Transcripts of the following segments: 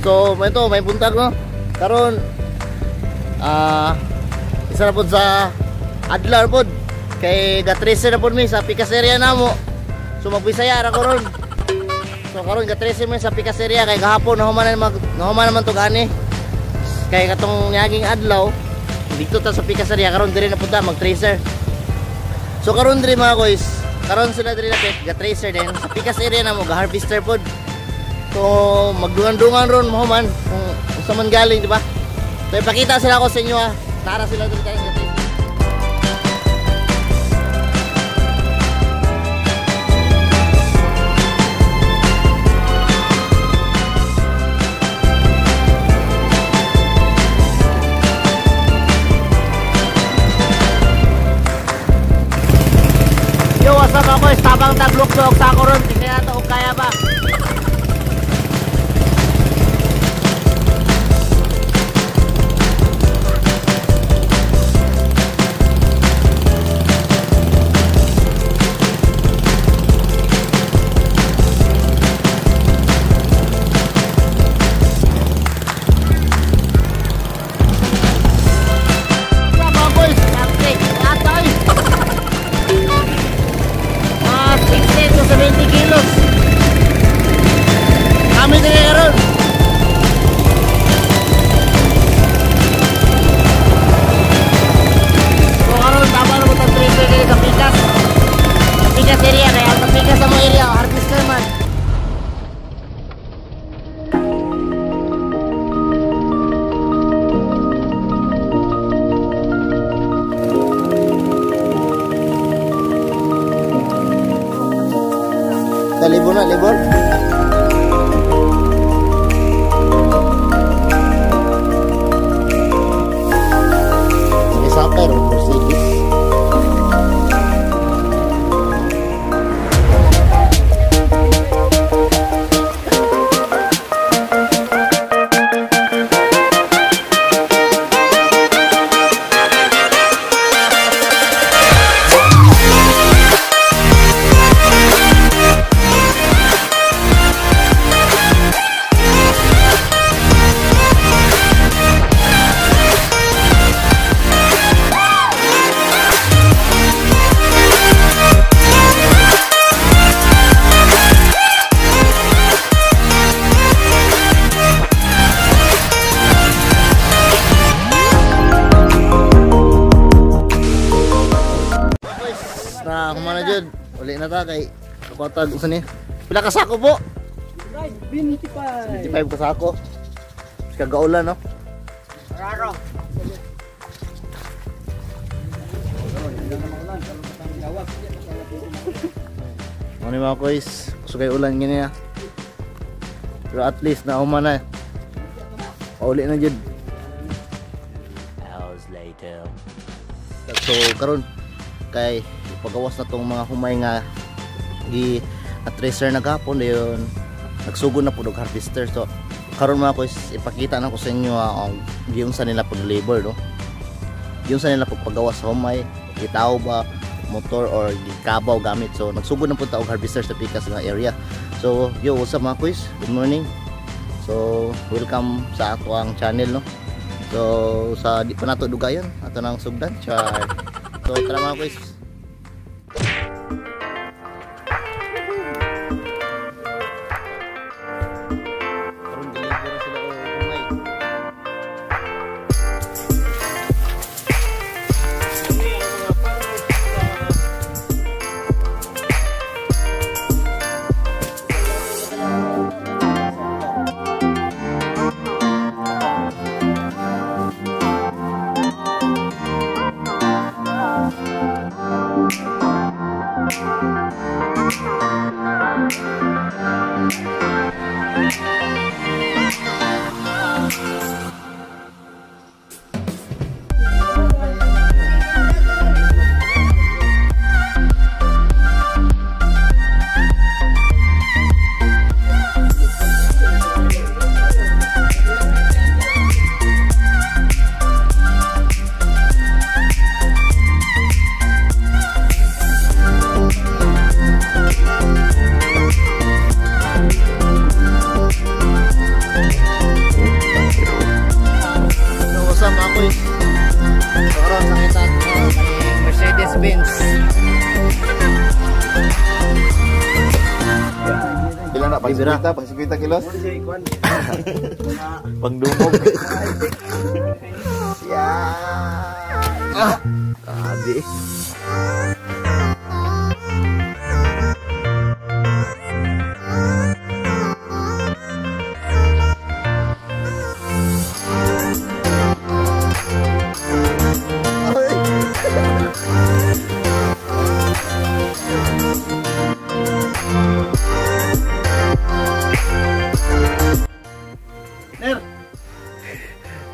So may to, may buntag no. Karon isa na pod sa adlaw pod kay ga-tracer na pod mi sa Pikas area namo. So magbisaya ra ko ron. So karon ga-tracer mi sa Pikas area kay gahapon nahuman naman to gani. Kay katong niaging adlaw dito ta sa Pikas area, karon diri na pud ta mag-tracer. So karon diri mga guys, karon sila diri lapit ga-tracer din sa Pikas area namo, ga-harvester pod. So magdungan-dungan ron mahuman kung unsa man galing, di ba? So ipakita sila ko sa inyo ha. Tara sila diri tayo ga-tracer. Yo, what's up mga boys? Tabang taglok og sako ron. Tingnan nato kung kaya ba. 60 to 70 kilos. Kami din karon. So karon tama na mo tang tracer diri sa Pikas. Sa Pikas area kay ang Pikas sa mo area harvester man. Libur na, libur. Isa pero Mercedes. Na kumana jud, uli na ta kay kuwatag usa ni. Pila ka sako po? 25. 25 ka sako. Kagaulan no. Raro. Ano mga guys, kusugay ulan gini ah. Pero at least na human na. Pauli na jud. Hours later. So karon kay pagawas na tong mga humay nga gi at tracer na gapon dayon nagsugod na pud og harvester. So karon mga guys, ipakita na ko sa inyo ang giunsa nila pag labor no. Giunsa nila pagpagawas sa humay, gitaw ba motor or gikabaw gamit. So nagsugod na pud ta og harvester sa Pikas nga area. So yo, what's up mga guys? Good morning. So welcome sa ato ang channel no. So sa di pa nato dugayon ato nang sugdan char. So tara mga guys. Karon deliver sila og humay. So karon nakita ko kaning Mercedes Benz. Pila na pang 50, pang 50 kilos? Pangdumog. Yeah. Ah, grabe.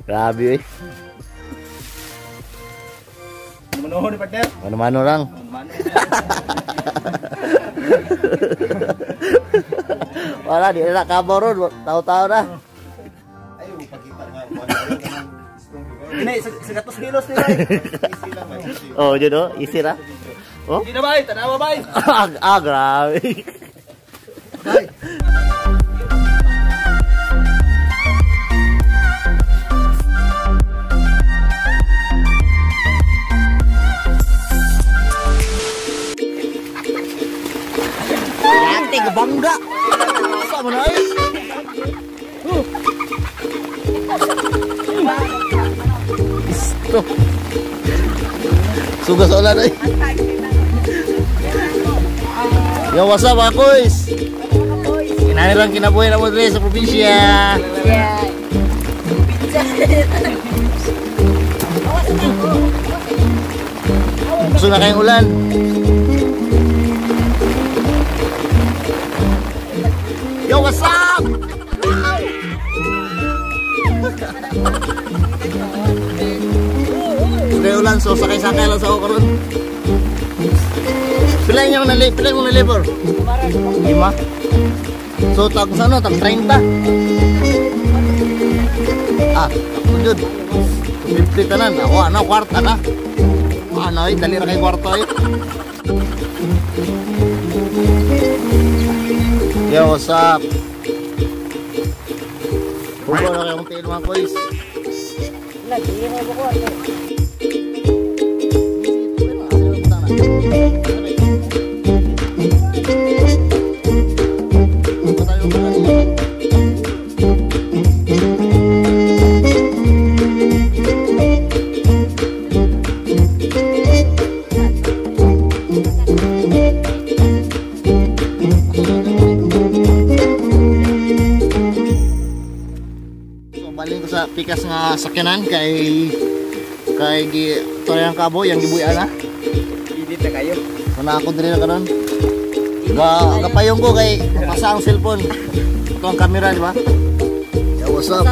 Grabe eh. Manoho ni partner. Mano-mano lang. Mano. Wala, di na kabaw ron. Tao-tao na. Ay, pakita nga. Ini sa gatos kilos ni bay. Easy lang, man. Easy. Oh, yun oh. Easy ra. Oh? Hindi na bay, tanawa bay. Ah, grabe. Ate, bangga. Sa mo na ay? Isto. Sugas sa ulan ay. Yo, what's up mga koys? Kinahanglan lang kinabuhi na mo diri sa probinsya. Yeah. Gusto na kayong ulan. Yo, what's up? Gusto kayo ulan, so sakay-sakay lang sa ako karon. Pila inyo nali, pila imong nalibor? 5. So tag sa ano, tag 30. Ah, jud. 50 tanan. Ako ano, kwarta na. Ano ay, dali ra kay kwarta ay. Yo, what's up? Hugo na kayong tiil mga koys. So balin ko sa pikas nga sakyanan kay kay gi toyang kabo yang gibuyan na. Init na kayo. So na ako diri na karon. Ga gapayong ko kay mapasa ang cellphone. Ito ang camera, di ba? Yo, what's up?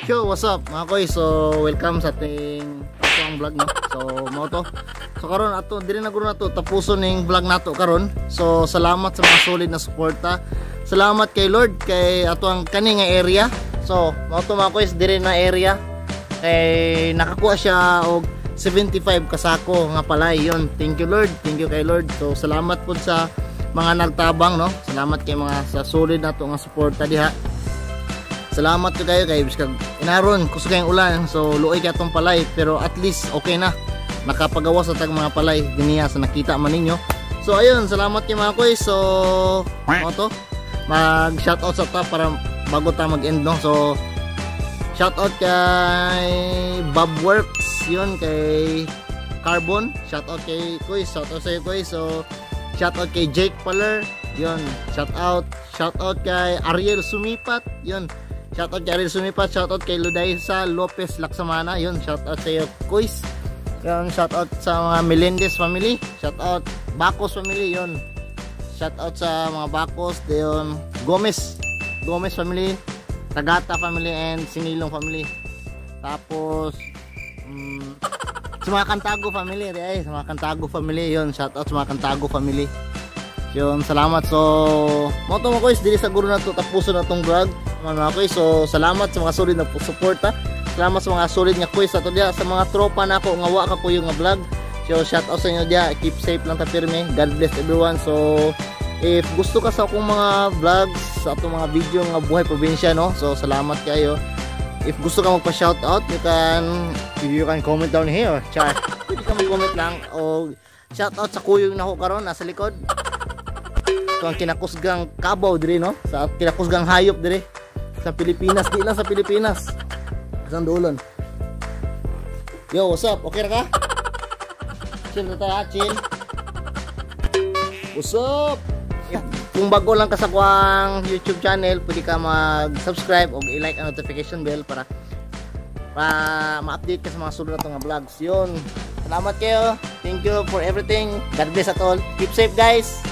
Yo, what's up mga koy? So, welcome sa ating atong vlog, no? So, mao to. So karon ato diri na guro nato tapuson ning vlog nato karon. So, salamat sa mga solid na suporta. Salamat kay Lord kay ato ang kani nga area. So, mao to mga koy, diri na area kay nakakuha siya og 75 kasako nga palay yon. Thank you Lord, thank you kay Lord. So, salamat pud sa mga nagtabang, no? Salamat kay mga sa solid nato nga suporta diha. Salamat to kayo kay biskag inaron kusog kayong ulan, so luoy kay atong palay pero at least okay na, nakapagawas sa tag mga palay dinhiya sa nakita man ninyo. So ayun, salamat kay mga koy. So mao to, mag shoutout sa ta para bago ta mag-end, no? So shoutout kay Bobworks yun, kay Carbon, shoutout kay Koy, shoutout sa iyo Koy. So shoutout kay Jake Paler yun, shoutout, shoutout kay Ariel Sumipat yun. Shoutout kay Ariel Sumipat, shoutout kay Ludaisa Lopez Laksamana, yun, shoutout sa iyo Kuys. Yun, shoutout sa mga Melendez family, shoutout Bacos family, yun. Shoutout sa mga Bacos, yun, Gomez, Gomez family, Tagata family and Sinilong family. Tapos sa mga Kantago family, ay, sa mga Kantago family, yun, shoutout sa mga Kantago family. Yun, salamat. So, mo to mga koys, dili sa guro na to tapuson na tong vlog mga koys. So, salamat sa mga solid na suporta. Salamat sa mga solid nga koys ato diha, sa mga tropa nako nga wa ka kuyo nga vlog. So shout out sa inyo diya. Keep safe lang ta pirmi. God bless everyone. So if gusto ka sa akong mga vlogs, sa atong mga video nga buhay probinsya, no. So salamat kayo. If gusto ka magpa shout out, you can comment down here. Char. Pwede ka mag-comment lang o shout out sa kuyog nako karon nasa likod. Ito ang kinakusgang kabaw diri, no? Sa kinakusgang hayop diri sa Pilipinas, di lang sa Pilipinas. Isang dulon. Yo, what's up? Okay ra ka? Chill na tayo, ha? Chill. What's up? Kung bago lang ka sa akoang YouTube channel, pwede ka mag-subscribe o i-like ang notification bell para ma-update ka sa mga sunod na nga vlogs. Yun. Salamat kayo. Thank you for everything. God bless at all. Keep safe, guys.